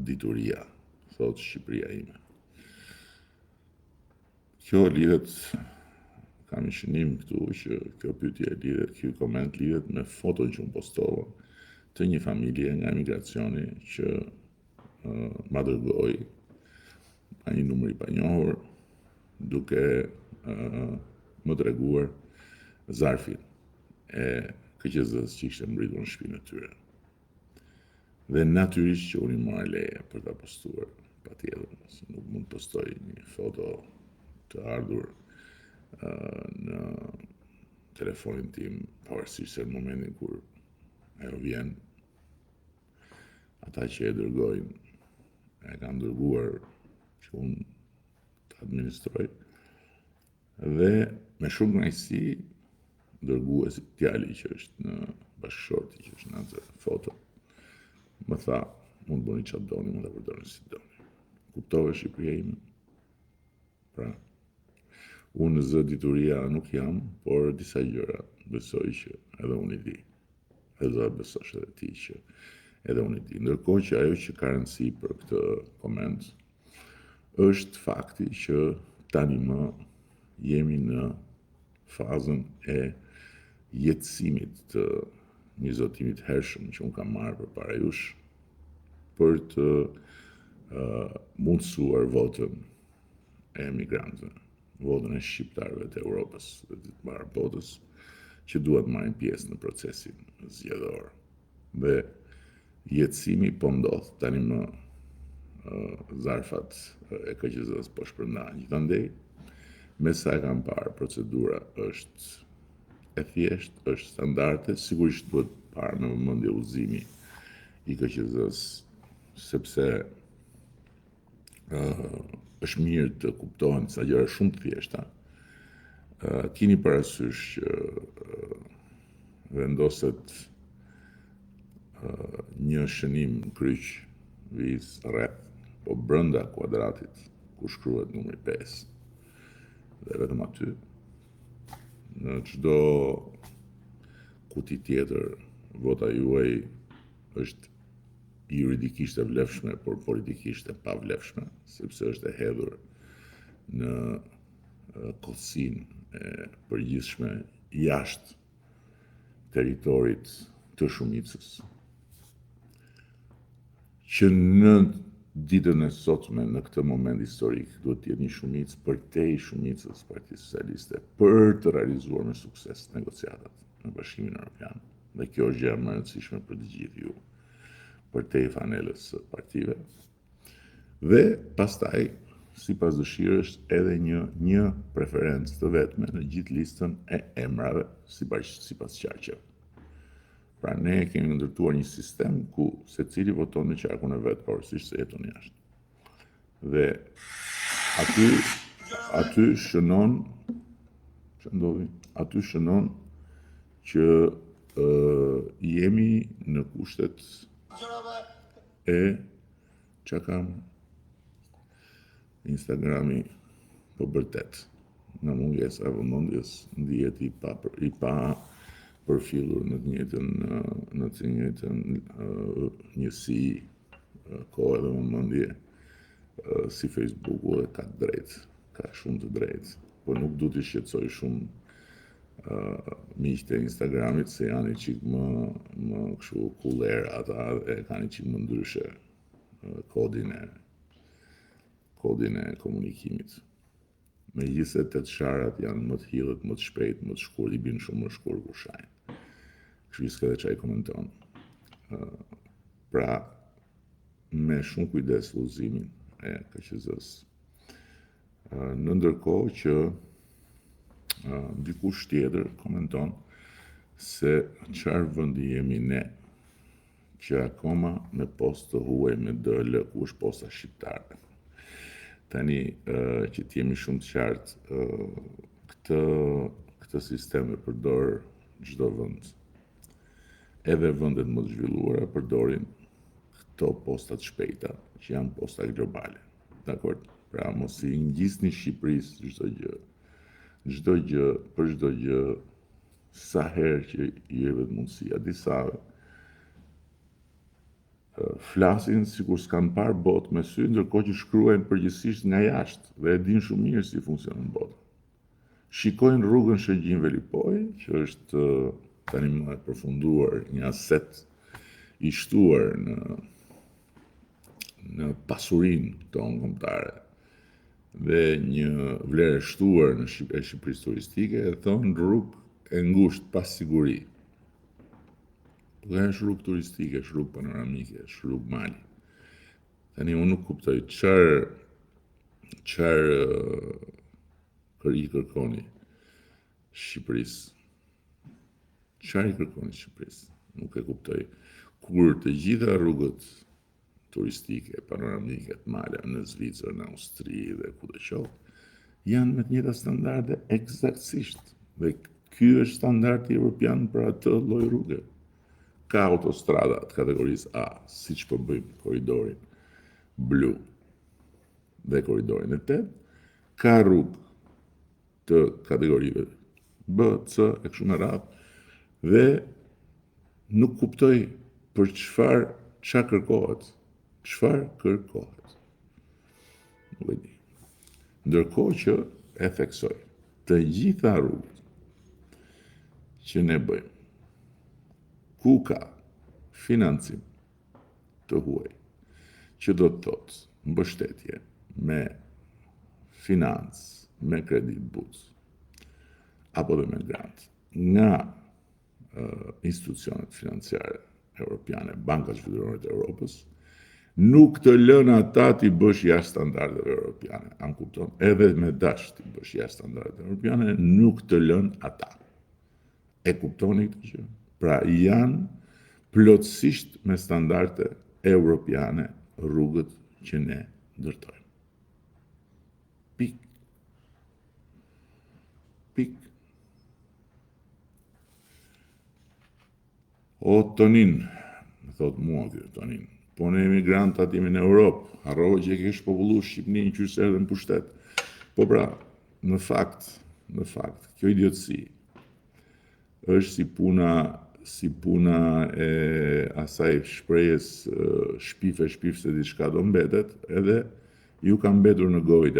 Dituria, thotë Shqipëria ime. Kjo lidhet, kam një shënim këtu që kjo pyetje lidhet, ky koment lidhet me foton që unë postova të një familje nga emigracioni që uh, ma dërgoi nga një numër i panjohur duke uh, më treguar zarfin e KQZ-së që ishte mbërritur në shtëpinë e tyre. Dhe natyrisht që unë i mora leje për ta postuar, patjetër, se nuk mund të postoj një foto të ardhur uh, në telefonin tim, pavarësisht se në momentin kur ajo vjen, ata që e dërgojnë, e kanë dërguar që unë të administroj, Dhe me shumë kënaqësi dërguesi djali që është në bashkëshorti që është në atë foto, më tha, mund të bëni çfarë doni, mund ta përdorni si doni. Kuptove Shqipëria ime? Pra, unë zë dituria nuk jam, por disa gjëra besoj që edhe unë i di. Edhe do ta besosh edhe ti që edhe unë i di. Ndërkohë që ajo që ka rëndësi për këtë koment është fakti që tani më jemi në fazën e jetësimit të një zotimi të hershëm që unë kam marrë përpara jush për të uh, mundësuar votën e emigrantëve, votën e shqiptarëve të Europës dhe të mbarë botës që duhet të marrin pjesë në procesin zgjedhor. Dhe jetësimi po ndodh tani më zarfat e KQZ-së po shpërndahen gjithandej. Me sa e kam parë, procedura është e thjeshtë, është standarde, sigurisht duhet parë me vëmendje udhëzimi i KQZ-së, sepse uh, është mirë të kuptohen disa gjëra shumë të thjeshta. Uh, kini parasysh që uh, vendoset uh, një shënim kryq vizë rreth, po brenda kuadratit ku shkruhet numri 5. Dhe vetëm aty në çdo kuti tjetër vota juaj është juridikisht e vlefshme, por politikisht e pavlefshme, sepse është e hedhur në kotësinë e përgjithshme jashtë territorit të shumicës. Që në ditën e sotme në këtë moment historik duhet të jetë një shumicë përtej shumicës Partisë Socialiste për të realizuar me sukses negociatat në Bashkimin Evropian. Dhe kjo është gjëja më e rëndësishme për të gjithë ju, përtej fanelës së partive. Dhe pastaj, sipas dëshirës, edhe një një preferencë të vetme në gjithë listën e emrave sipas sipas qarqeve. Pra ne kemi ndërtuar një sistem ku secili voton në qarkun e vet, pavarësisht se jeton jashtë. Dhe aty aty shënon ça ndodhi? Aty shënon që uh, jemi në kushtet e ça kam Instagrami po bërtet nga mungesa e vëmendjes ndihet i pa i pa përfillur në të njëjtën në të njëjtën njësi kohë dhe vëmendje si Facebooku dhe ka të drejtë, ka shumë të drejtë, po nuk du t'i shqetësoj shumë uh, miqtë e Instagramit se janë një çikë më, më kështu kuller ata e kanë një çikë më ndryshe kodin e kodin e komunikimit. Megjithëse te të sharat janë më të hidhët, më të shpejtë, më të shkurt, i bin shumë më shkurt kur shajnë. Kështu që s'ke dhe ça i komenton. Pra, me shumë kujdes udhëzimin e KQZ-së. Në ndërkohë që dikush tjetër komenton se çfarë vendi jemi ne që akoma me postë të huaj me DHL, ku është posta shqiptare. Tani, që të jemi shumë të qartë, këtë, këtë sistem e përdor çdo vend. Edhe vendet më të zhvilluara përdorin këto posta të shpejta, që janë posta globale. Dakord? Pra, mos i ngjisni Shqipërisë çdo gjë. Çdo gjë, për çdo gjë, sa herë që i jepet mundësia disave. Flasin sikur s'kanë parë botë me sy, ndërkohë që shkruajnë përgjithësisht nga jashtë dhe e dinë shumë mirë si funksionon bota. Shikojnë rrugën Shëngjin Velipojë, që është tani më e përfunduar një aset i shtuar në në pasurinë tonë kombëtare dhe një vlerë e shtuar në Shqip, e Shqipërisë turistike, e thonë rrugë e ngushtë pa siguri. Dhe është rrugë turistike, është rrugë panoramike, është rrugë mali. Tani unë nuk kuptoj çfarë çfarë kër i kërkoni Shqipërisë. Çfarë i kërkoni Shqipërisë? Nuk e kuptoj. Kur të gjitha rrugët turistike, panoramike të maleve në Zvicër, në Austri dhe kudo qoftë, janë me të njëjta standarde ekzaktësisht. Dhe ky është standardi evropian për atë lloj rruge. Ka autostrada të kategorisë A, siç po bëjmë korridorin blu dhe korridorin e 8, ka rrugë të kategorive B, C e kështu me radhë dhe nuk kuptoj për çfarë ça kërkohet. Çfarë kërkohet? Nuk e di. Ndërkohë që e theksoj, të gjitha rrugët që ne bëjmë, ku ka financim të huaj, që do të thotë mbështetje me financë, me kredi të butë, apo dhe me grant, nga institucionet financiare europiane, bankat zhvillimore të Europës, nuk të lënë ata t'i bësh jashtë standardeve europiane. A më kupton? Edhe me dash t'i bësh jashtë standardeve europiane, nuk të lënë ata. E kuptoni këtë gjë? Pra janë plotësisht me standarde europiane rrugët që ne ndërtojmë. Pik. Pik. O Tonin, më thot mua ky Tonin, po ne emigrantat jemi në Europë, harrove që e ke shpopullu Shqipërinë qysh se erdhe në pushtet. Po pra, në fakt, në fakt, kjo idiotësi është si puna si puna e asaj shprehjes shpif e shpif se diçka do mbetet, edhe ju ka mbetur në gojë.